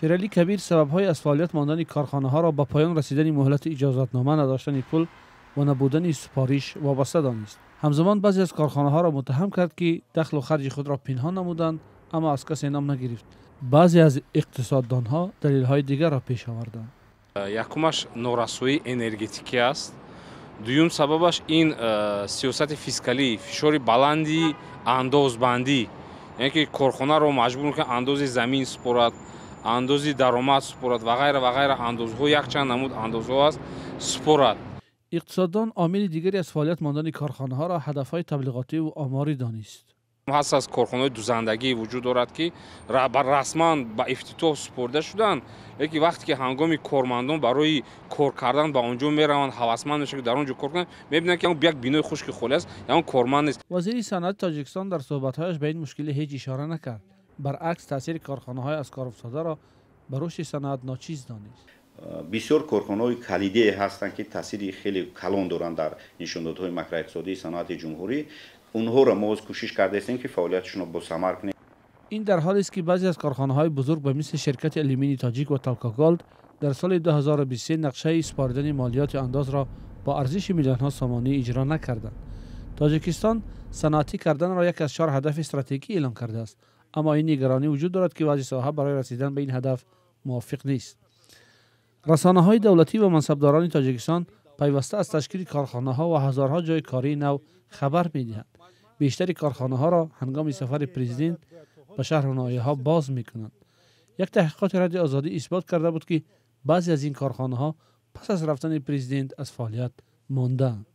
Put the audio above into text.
Шералӣ Кабир сабабҳои аз фаъолият мондани корхонаҳоро ба поён расидани муҳлати иҷозатнома, надоштани пул ва набудани супориш вобаста донист. Ҳамзамон баъзе аз корхонаҳоро муттаҳам кард, ки дахлу харҷи худро пинҳон намуданд, аммо аз касе ном нагирифт. Баъзе аз иқтисоддонҳо далелҳои дигарро пеш оварданд. Якумаш норасоии энергетикӣ аст. Дуюм сабабаш ин сиёсати фискалӣ, фишори баланди андозбандӣ, яъне ки корхонаро маҷбур мекунад андози замин супорад, андози даромад супорад ва ғайра ва ғайра. Андозҳо, якчанд намуд андозҳо аст, супорад. Иқтисоддон омили дигаре аз фаъолият мондани корхонаҳоро ҳадафҳои таблиғотиву оморӣ донист. Ҳаст аз корхонаҳои дузандагӣ вуҷуд дорад, ки расман ба ифтитоҳ супорида шуданд, лекин вақте ки ҳангоми кормандон барои кор кардан ба он ҷо мераванд, ҳавасманд мешаванд, ки дар он ҷо кор кунанд, мебинанд, ки як бинои хушки холӣ аст, ягон корманд нест. Вазири саноати Тоҷикистон дар суҳбатҳояш ба ин мушкилӣ ҳеҷ ишора накард. Баръакс, таъсири корхонаҳои аз кор афтодаро ба рушди саноат ночиз донист. Бисёр корхонаҳои калидие ҳастанд, ки таъсири хеле калон доранд дар нишондодҳои макроиқтисодии саноати ҷумҳурӣ. Онҳоро мо кӯшиш кардаистем, ки фаъолиятшонро босамар кунем. Ин дар ҳолест, ки баъзе аз корхонаҳои бузург ба мисли ширкати Алюминии Тоҷик ва Талкоголд дар соли 2023 нақшаи супоридани молиёти андозро бо арзиши миллионҳо сомонӣ иҷро накарданд. Тоҷикистон саноатӣ карданро яке аз чор ҳадафи стратегӣ эълон кардааст, аммо ин нигаронӣ вуҷуд дорад, ки вазъи соҳа барои расидан ба ин ҳадаф мувофиқ нест. Расонаҳои давлатӣ ва мансабдорони Тоҷикистон пайваста аз ташкили корхонаҳо ва ҳазорҳо ҷойи кории нав хабар медиҳанд. Бештари корхонаҳоро ҳангоми сафари президент ба шаҳру ноҳияҳо боз мекунанд. Як таҳқиқоти Радиои Озодӣ исбот карда буд, ки баъзе аз ин корхонаҳо пас аз рафтани президент аз фаъолият мондаанд.